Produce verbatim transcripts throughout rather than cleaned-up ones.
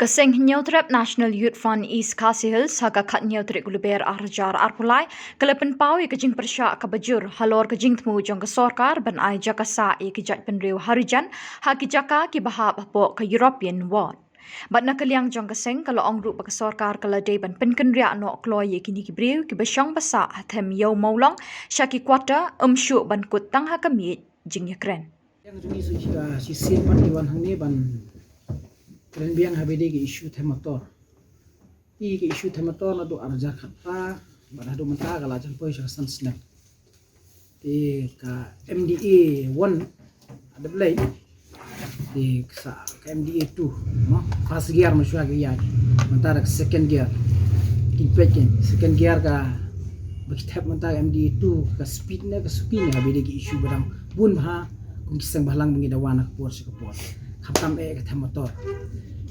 Ka seng Hynñiewtrep National Youth Front East Khasi Hills ha ka khathynñiew tarik u Lber arhajar arphew lai ka la pynpaw ïa ka jingpyrshah kaba jur halor ka jingthmu jong ka sorkar ban ai jaka sah ïa ki jaitbynriew Harijan ha ki jaka kiba hap hapoh ka European Ward. Bad na ka liang jong ka seng ka la ong ruh ba ka sorkar ka la dei ban pynkynriah noh kloi ïa kine ki briew kiba shong ba sah ha them Ïew Mawlong sha ki quarter, ym shuh ban kut tang ha ka miej jingïakren. Ïa ka jong ngi shisien pat ngi wan hangne ban kren biang ha ba dei ka issue them motor. Te ka issue them motor naduh arhajar khatphra bad haduh mynta ka la jan poi sha ka san snem. Te ka M D A one, ada belai. Te ka sa ka M D A two, no? First gear mynshuwa ka ïaid. Mynta da ka second gear. Kin peit kin, second gear ka ba ki thep mynta ka M D A two, ka speed ne ka suki ne, ha ba dei ka issue ba dang bun bha kum ki seng bhalang ba ngi da wan na ka por sha ka por. Khamtam eh ka them motor.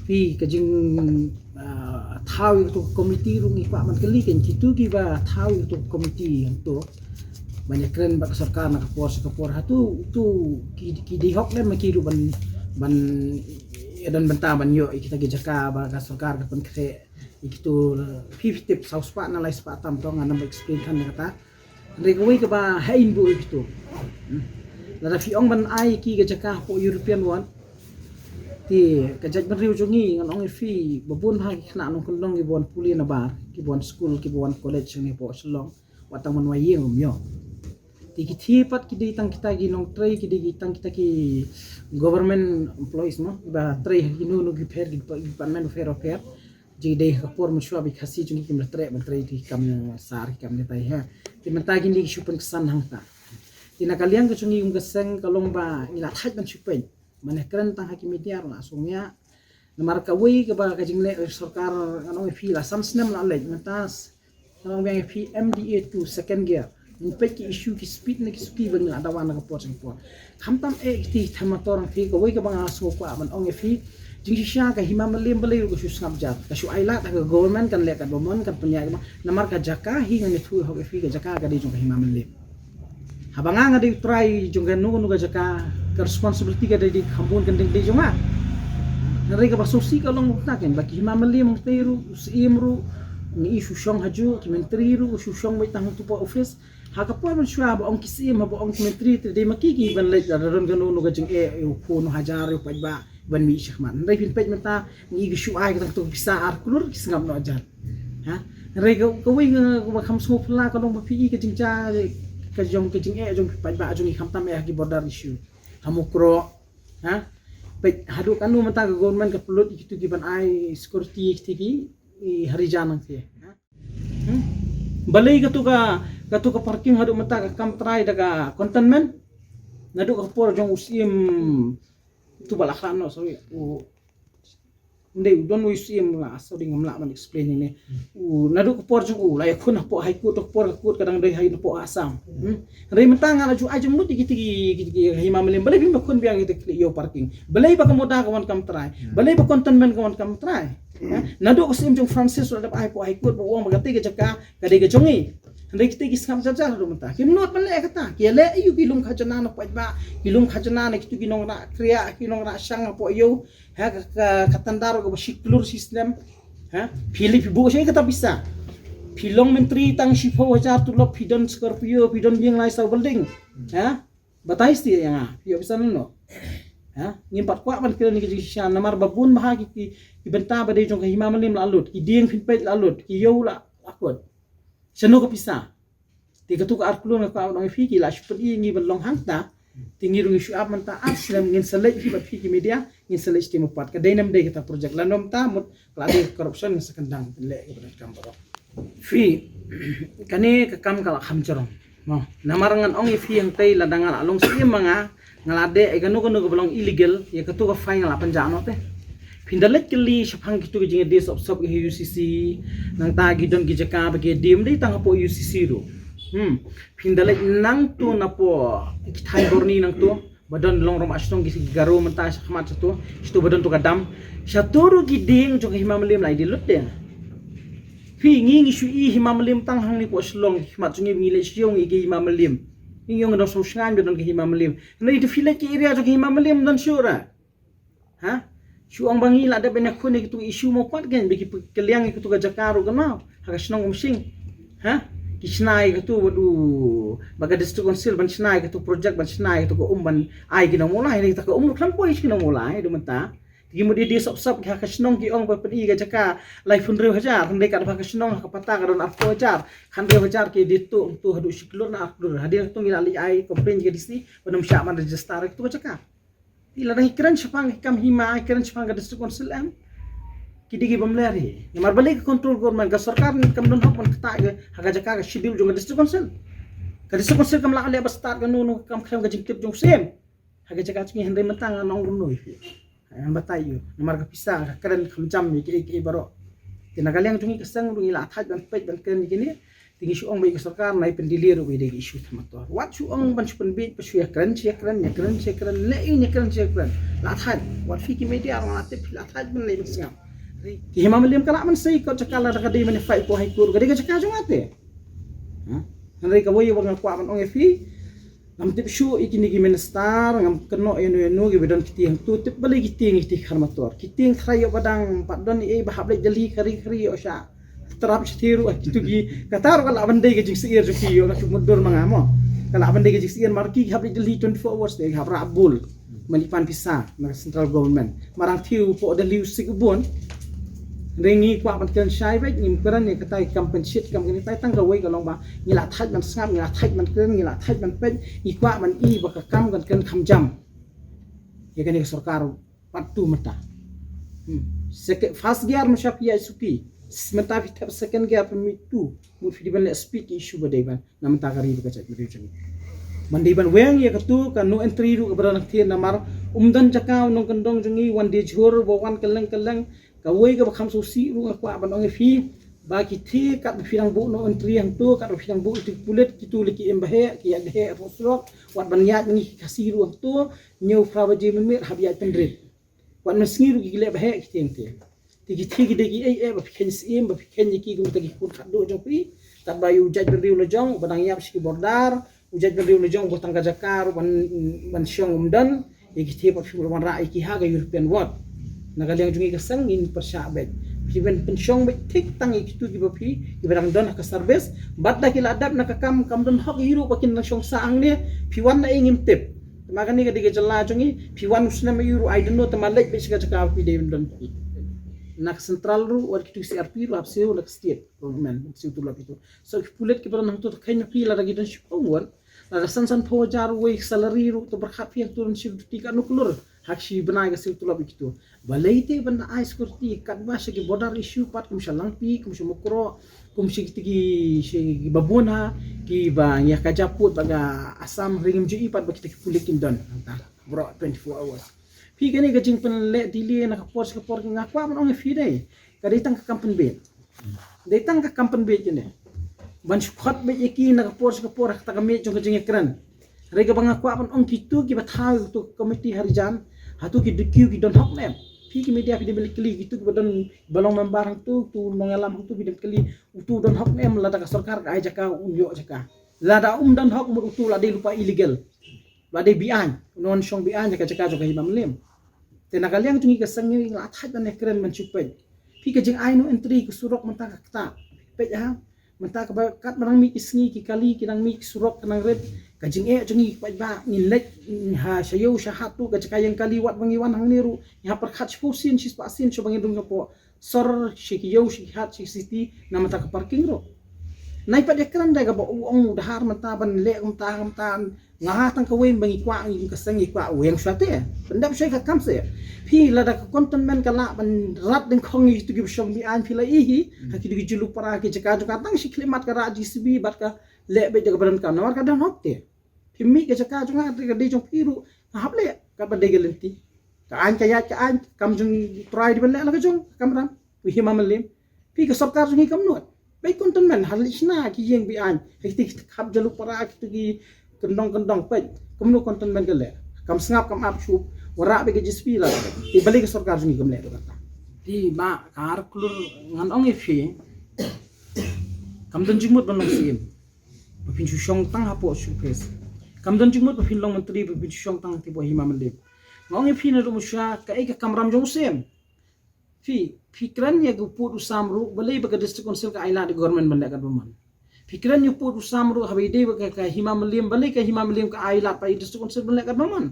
Phi ka jing, ah, thaw ïa kato ka komiti ruh ngi kwah ban kylli ken kitu kiba thaw ïa kato ka komiti hangto ban ïakren bad ka sorkar na ka por sha ka por, hato uto ki, ki dei hok ne ma ki ruh ban, ban ïa don bynta ban ïoh ïa kita ki jaka ba ka sorkar ka pynkhreh ïa kito? Phi, phi tip saw spah ne lai spah tam, to ngan ym explain kane kata. Hynrei kawei kaba ha in buh ïa kito. Hmm. Lada phi ong ban ai ki ka jaka hapoh European Ward, te ka jaitbynriew jong ngi, ngan ong ïa phi, ba bun bha ki khynnah nongkyndong kiba wan pule nabar, kiba wan skul, kiba wan college hangne hapoh Shillong, wat tang ban wai ïing ym ïoh. Te ki thie pat ki dei tang kita ki nongtrei, ki dei ki tang kita ki government employees mo, kiba trei ha kino kino ki pher, ki department bapher bapher. Jingdei ha ka por mynshuwa ba ki Khasi jong ngi kim la treh ban trei ki kam sar, ki kam netai, ha. Te mynta kine ki shu pynksan hangta. Te na ka liang ka jong ngi kum ka seng ka long ba ngi la thait ban shu peit. Mane kren tang ha ki media ruh la sngewbha. Namar kawei kaba ka jingleh sorkar, ngan ong ïa phi, la san snem la leit, mynta s-, ngan ong biang ïa phi, M D A two second gear. Ngi peit ki issue ki speed ne ki suki ba ngi la da wan na ka por sha ka por. Khamtam eh kiti ki them motor, ngan phi, kawei kaba nga sngew kwah ban ong ïa phi. Jingshisha ka Hima Mylliem balei ruh ka shu sngap jar, ka shu ai lad ha ka government kan leh katba mon, kan pynïaid katba mon. Namar ka jaka hi ngan ïathuh hok ïa phi, ka jaka ka dei jong ka Hima Mylliem. Haba nga nga dei u trai jong kano kano ka jaka, ka responsibility ka dei, dei kham bun, kan dei, dei jong nga. Hynrei kaba sngewsih ka long kumta ken, ba ki Hima Mylliem hangtei ruh, u Syiem ruh, ngi i shu shong hajuh, ki myntri ruh shu shong beit tang hangtu pa office. Ha ka por mynshuwa ba ong ki Syiem, haba ong ki myntri, te dei ma ki ki ban leit, lada don kano kano ka jingeh ïa u phone, u hajar, ïa u paidbah ban mih shakhmat. Hynrei phin peit mynta ngi i ki shu ai ka tang tu ka pisa ar klur, ki sngap noh jar. Ha? Hynrei ka, kawei ka, kaba kham sngewphylla ka long ba phi i ka jingjia, ka jong, ka jingeh jong ki paidbah jong ngi, khamtam eh ha ki border issue. Ha Mukroh. Ha? Peit haduh kano mynta ka government ka pynlut ïa kitu ki ban ai security ïa kiti ki, i Harijan nangta. Ha? Hmm? Balei katu ka, katu ka parking haduh mynta ka kam trai da ka containment? Naduh ka por jong u Syiem, tu ba la khlad noh, sorry. U, ym dei, u don u Syiem la, sorry, ngam lah ban explain ïa ne. U, naduh ka por jong u la ïakhun hapoh High Court, ka por ka court ka dang dei ha, hapoh Assam. Hmm? Hynrei mynta nga la ju ai jingmut ïa kiti ki, kiti ki Hima Mylliem. Balei phim ïakhun biang ïa kiti ki ïew parking? Balei ba ka mudar ka wan kam trai? Balei ba containment ka wan kam trai? Ha? Naduh ka Syiem jong Francis la dep ai hapoh High Court ba u ong ba katei ka jaka ka dei ka jong ngi. Hynrei kitei ki sngap jar jar haduh mynta. Kim nud ban leh kata. Ki leh aiu ki lum khajna na paidbah, ki lum khajna na kitu ki nongrah kriah, ki nongrah shang hapoh ïew. Ha, ka, ka, ka tender kaba shi klur shi snem. Ha? Phi leit phi buh shaei kata pisa? Phi long myntri tang shiphew hajar tulop, phi don Scorpio, phi don biang lai saw building. Ha? Batai shisha ïa nga, phi ïoh pisa nangno? Ha? Ngim pat kwah ban kren ïa ka jingshisha, namar ba bun bha ki, ki, ki bynta ba dei jong ka Hima Mylliem la lut, ki dieng phin peit la lut, ki ïew la, la kut. Shano ka pisa? Te katu ka ar klur nga kwah ban ong ïa phi, ki la shu pyni ïa ngi ban long hangta. Te ngi ruh ngi shu ap mynta ar snem, ngin sa leit hi bad phi ki media, ngin sa leit sha ki mut pat. Ka dei ne ym dei kata project, lano mynta mut ka la dei corruption, ngin sa kyndang leh kaba donkam baroh. Phi, kane ka kam ka la kham jrong. Mo, namar ngan ong ïa phi hangtei, lada nga la long Syiem ma nga, nga la dei ïa kano kano kaba long illegal, ïa katu ka fine nga la pynjah noh te. Phin da leit kylli shaphang kitu ki jingïadie sop sop ki ha U C C, nangta ki don ki jaka ba ki diem dei tang hapoh U C C ruh. Hmm. Phin da leit nangtu napoh ki thaiñ Borni nangtu, ba don long rum ashnong ki Garo mynta shakhmat shatu, shatu ba don tu ka dam. Shatu ruh ki dieng jong ka Hima Mylliem la ïadie lut de. Phi, ngi ngi shu i Hima Mylliem tang hangne hapoh Shillong, ki khmat jong ngi ngi leit shu ïoh ngi ki Hima Mylliem. Ngi ïoh ngi don shu shngaiñ ba don ka Hima Mylliem. Hynrei tu phi leit ki area jong ka Hima Mylliem don shuh ra. Ha? Shu ong ba ngi la dep ban ïakhun ïa katu ka issue mo pat kein ba ki kylliang ïa katu ka jaka ruh kano ha ka shnong Umshing. Ha? Ki shna ïa katu bad u ba ka District Council ban shna ïa katu project ban shna ïa katu ka um ban ai ki nongmawlai, ïa kata ka um ruh khlem poi sha ki nongmawlai, haduh mynta. Ki mut ïa dei sop sop ha ka shnong ki ong ba pyni ka jaka laiphew hynriew hajar, hynrei katba ha ka shnong ha ka pata ka don arphew hajar, khathynriew hajar ki dei tuh, tuh haduh shi klur na ar klur. Hadien katu ngi la leit ai complain ïa ka D C ban ym shah ban register ïa katu ka jaka. Te lada ngi kren shaphang ki kam hima, ngi kren shaphang ka District Council em, ki dei ki bym ler hi. Namar balei ka control government, ka sorkar kam don hok ban ktah ïa ka ha ka jaka ka schedule jong ka District Council. Ka District Council kam lah leh ba start kano kano ka kam khlem ka jingtip jong u Siem. Ha ka jaka jong ngi, hynrei mynta ngan ong kumno ïa phi, ngan batai ïa u. Namar ka pisa ka kren kham jam ïa kiei kiei baroh. Te na ka liang jong ngi ka seng ruh ngi la thait ban peit ban kren ïa kine. Te ngi shu ong ba ïa ka sorkar nai pyndelay ruh ba ïadei ka issue Thanmator. Wat shu ong ban shu pynbiej, ba shu ïakren, shu ïakren, ïakren, shu ïakren, leh ïa ïakren, shu ïakren. La thait. Wat phi ki media ruh la tip, phi la thait ban leh ban sngap. Ki Hima Mylliem ka lah ban sei kot jaka lada ka dei ban ïa fight hapoh High Court, ka dei ka jaka jong nga te. Ha? Hynrei kawei ba nga kwah ban ong ïa phi, ngam tip shuh ïa kine ki minister, ngam kynnoh ïa no ïa no kiba don ki tieng hangto, tip balei ki tieng ïa ki tieng Thanmator. Ki tieng trai ïoh ba dang pat don ei ei ba hap leit Delhi khari khari ïoh sha trap shathie ruh, kito ki, kata ruh ka lah ban dei ka jingsyier jong ki, ïoh nga shu mutdur ma nga mo. Ka lah ban dei ka jingsyier, mar ki hap leit Delhi twenty-four hours te, hap rah bul ban pan pisa na ka central government. Marang thiew hapoh Delhi u sik u bun. Hynrei ngi kwah ban kren shai beit, ngim kren ïa kata ki kam pynshit kam kynthai, tang kawei ka long ba ngi la thait ban sngap, ngi la thait ban kren, ngi la thait ban peit, ngi kwah ban i ba ka kam kan kren kham jam ïa kane ka sorkar pat tu mynta. Hmm. Seke-, first gear ma sha phi ïa suki. Mynta phi thep second gear phi mih tu. Mut phi dei ban leh speed ki issue ba dei ban na mynta ka ri ba ka jaitbynriew jong ngi. Ban dei ban weng ïa katu ka no entry ruh kaba dang thied namar um don jaka u nongkyndong jong ngi, wan die jhur ba wan kylleng kylleng. Kawei kaba kham sngewsih ruh nga kwah ban ong ïa phi ba ki thie katba phi dang buh no entry hangto, katba phi dang buh ïa ki pulit, kitu lei ki im ba heh, ki ïaid ba heh hapoh surok. Wat ban ïaid ngi ki Khasi ruh hangto, hynñiew phra baje mynmiet hap ïaid pynrit. Wat mynsngi ruh ki leh ba heh ki tieng te. Te ki thie ki dei ki ei ei ba phi kheiñ syiem, ba phi kheiñ ïa ki kum kita ki khun khatduh jong phi. Katba ïa u jaitbynriew la jong uba dang ïap sha ki border, u jaitbynriew la jong uba tang ka jaka ruh ban, ban shong um don. Ïa ki thie pat phi mut ban rah ïa ki ha ka European ward. Na ka liang jong ngi ka seng ngin pyrshah beit. Phi ban pynshong beit thik tang ïa kitu kiba phi, kiba dang don ha ka service. Bad da ki la dep na ka kam, kam don hok ïa ruh ba kin dang shong sah hangne. Phi wan na ei ngim tip. Te ma kane ka dei ka jylla jong ngi, phi wan u snem ïa ruh I don't know, te ma leit beit sha ka jaka ba phi dei ban don phi. Na ka central ruh, wat kitu C R P ruh hap siew na ka state government, siew tulop ïa kitu. So ki pulit kiba don hangto te kheiñ ma phi lada ki don shiphew ngut, lada san sanphew hajar uwei salary ruh te pyrkhat phi hangto don siew duty katno klur ha ka shi bnai ka siew tulop ïa kitu. Balei te ban da ai security katba sha ki border issue pat kum sha Langpih, kum sha Mukroh, kum sha kita ki, sha kiba bun ha, kiba ngi ïa ka japut bad ka Assam, hynrei ngim ju i pat ba kita ki pulit kin don hangta baroh twenty-four hours. Phi kane ka jingpynleh delay na ka por sha ka por nga kwah ban ong ïa phi dei, ka dei tang ka kam pynbiej. Dei tang ka kam pynbiej kane. Ban shu khot beit ïa ki na ka por sha ka por ha kata ka miej jong ka jingïakren. Hynrei kaba nga kwah ban ong, kitu kiba thaw ïa katu ka komiti Harijan, hato ki D Q ki don hok ne em? Phi ki media phi dei ban leit kylli kitu kiba don, ba long member hangtu, tu nongïalam hangtu, phi dei ban kylli utu don hok ne em, lada ka sorkar ka ai jaka un ïoh jaka. Lada um don hok mut utu la dei lypa illegal. La dei be-aiñ, un wan shong be-aiñ ha ka jaka jong ka Hima Mylliem. Te na ka liang jong ngi ka seng ngi la thait ban ïakren ban shu peit. Phi ka jingai no entry ka surok mynta ka ktah. Peit ha. Mynta kaba katba nang mih ki sngi ki kali ki nang mih ki surok ka nang rit. Ka jingeh jong ngi peit ba ngin leit ha sha ïew sha hat tu ka jaka ïeng kali wat ba ngi wan hangne ruh. Ngi hap pyrkhat shiphew sien shispah sien shuwa ba ngin rung hapoh sor sha ki ïew sha ki hat sha ki city na mynta ka parking ruh. Nai pat ïakren da kaba u ong u Dkhar mynta ban leh kumta kumta. Nga ha tang kawei ba ngi kwah, ngi ka seng ngi kwah weng shuwa te. Pyndep shuwa ka kam se. Phi lada ka cantonment ka lah ban rat dyngkhong ïa kitu kiba shong be-aiñ phi la i hi. Ha kitu ki julu para ki jaka jong ka tang shi khlieh mat ka rah J C B bad ka leh beit da kaba donkam. Namar ka don hok te. Phi mih ka jaka jong nga ka dei jong phi ruh. Nga hap leh kaba dei ka lynti. Ka aiñ ka ïaid ka aiñ, kam jong u trai dei ban leh la ka jong, kam ram. U Hima Mylliem. Phi ka sorkar jong ngi kam nud. Peit cantonment, ha leit shna ki ïing be-aiñ. Ha kiti ki khap Jalukpara, kiti ki kyndong kyndong, peit. Kumno cantonment ka leh. Kam sngap kam ap shuh. Wa rah beit ka J C B la. Te balei ka sorkar jong ngi kam leh ruh kata. Te ba ka ar klur ngan ong ïa phi. Kam don jingmut ban long syiem. Ba phin shu shong tang hapoh shu pes. Kam don jingmut ba phin long myntri ba phin shu shong tang hapoh Hima Mylliem. Nga ong ïa phi naduh mynshwa, kaei ka kamram jong u Syiem? Phi, phi kren ïa ka pud u sam ruh, balei ba ka District Council ka ai lad ïa ka government ban leh katba mon? Phi kren ïa u pud u sam ruh, haba ïadei bad ka, ka Hima Mylliem, balei ka Hima Mylliem ka ai lad pat ïa ka District Council ban leh katba mon?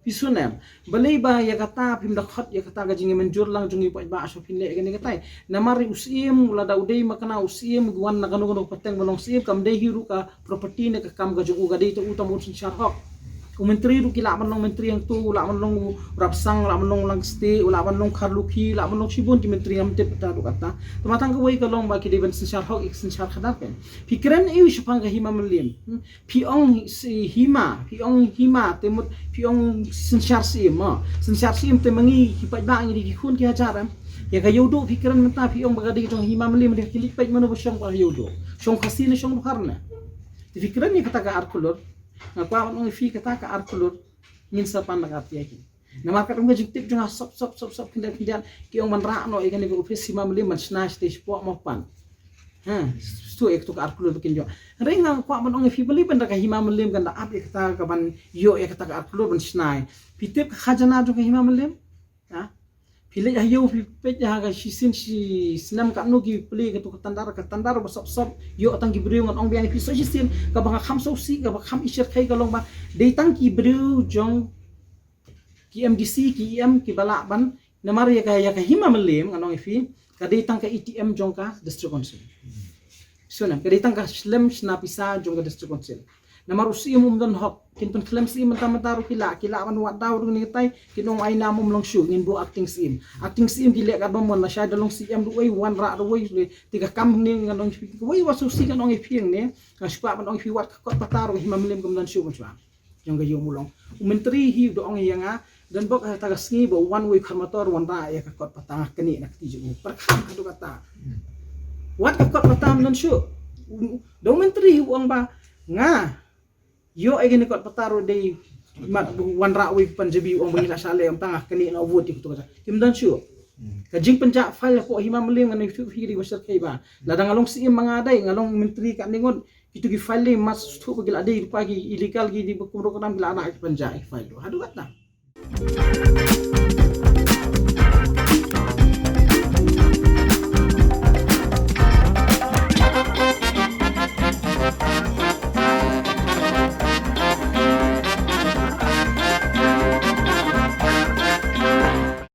Phi sngewthuh em? Balei ba ïa kata phim da khot ïa kata ka jingïamynjur lang jong ngi paidbah, shuwa phin leh ïa kane katai? Namar u Syiem, lada u dei ma kane u Syiem, u wan na kano kano ka pateng ban long Syiem, kam dei hi ruh ka property ne ka kam ka jong u, ka dei tang u tang ban synshar hok. U Myntri ruh ki lah ban long Myntri hangto, u lah ban long u Rapsang, u lah ban long Langsteh, u lah ban long Kharlukhi, u lah ban long shibun ki Myntri, ngam tip ta ruh kata. Tangba tang kawei ka long ba ki dei ban synshar hok, ïa ka synshar khadar kan. Phi kren aiu shaphang ka Hima Mylliem? Hmm? Phi ong si Hima, phi ong Hima, te mut phi ong synshar Syiem, mo. Synshar Syiem te ma ngi ki paidbah ngi dei ki khun ki hajar em. Ïa ka Ïewduh phi kren mynta phi ong ba ka dei jong Hima Mylliem, dei ki leit peit mano ba shong ba Ïewduh. Shong Khasi ne shong Dkhar ne. Te phi kren ïa kata ka ar klur. Nga kwah ban ong ïa phi kata ka ar klur ngin sa pan na ka tiar hi. Namar kat ong ka jingtip jong nga sop sop sop sop khyndiat khyndiat ki ong ban rah noh ïa kane ka office Hima Mylliem ban shna shatei shapoh mo pan. Ha, shu ïa kata ka ar klur ba kin ïoh. Hynrei nga kwah ban ong ïa phi balei ban da ka Hima Mylliem kan da ap ïa kata ka ban ïoh ïa kata ka ar klur ban shna. Phi tip ka khajana jong ka Hima Mylliem? Ha? Phi leit ha ïew phi peit ha ka shisien shisnem katno ki plie kato ka tandar, ka tandar ba sop sop ïoh tang ki briew, ngan ong biang ïa phi, sa shisien kaba nga kham sngewsih kaba kham isher khai ka long ba dei tang ki briew jong ki M D C, ki E M kiba lah ban, namar ïa ka, ïa ka Hima Mylliem ngan ong ïa phi, ka dei tang ka A T M jong ka District Council. Sngewthuh em? Ka dei tang ka shlem shna pisa jong ka District Council. Namar u Syiem um don hok, kin pynkhlem Syiem mynta mynta ruh ki lah, ki lah ban wad daw ruh kane katai, kin ong ai nam um long shuh, ngin buh acting Syiem. Acting Syiem ki leh katba mon, lashai da long Syiem ruh wei, wanrah ruh wei, te ka kam hangne ngan ong ïa phi, wei wat sngewsih ngan ong ïa phi hangne, nga shu kwah ban ong ïa phi wat ka kot pata ruh ka Hima Mylliem kam don shuh mynshwa. Jong ka ïew Mawlong. U Myntri hi u da ong ïa nga, don bok kata ka sngi ba u wan wei u khar motor wanrah ïa ka kot pata, nga knieh na kti jong u. Pyrkhat haduh kata. Wat ka kot pata ym don shuh. U, da u Myntri hi u ong ba nga ïoh ïa kane kot pata ruh dei mat ba u wanrah wei u Punjabi, u ong ba ngi la shah leh, ym tang nga knieh na u vote ïa kato kata. Kim don shuh. Ka jingpynjah file hapoh Hima Mylliem ngan ïathuh phi dei ba shyrkhei ba lada nga long Syiem ma nga dei, nga long Myntri katne ngut, kito ki file dei mat shuh ba ki la dei rupa ki illegal, ki dei ba kumno ka dang ki la na ki pynjah ki file ruh. Haduh kata.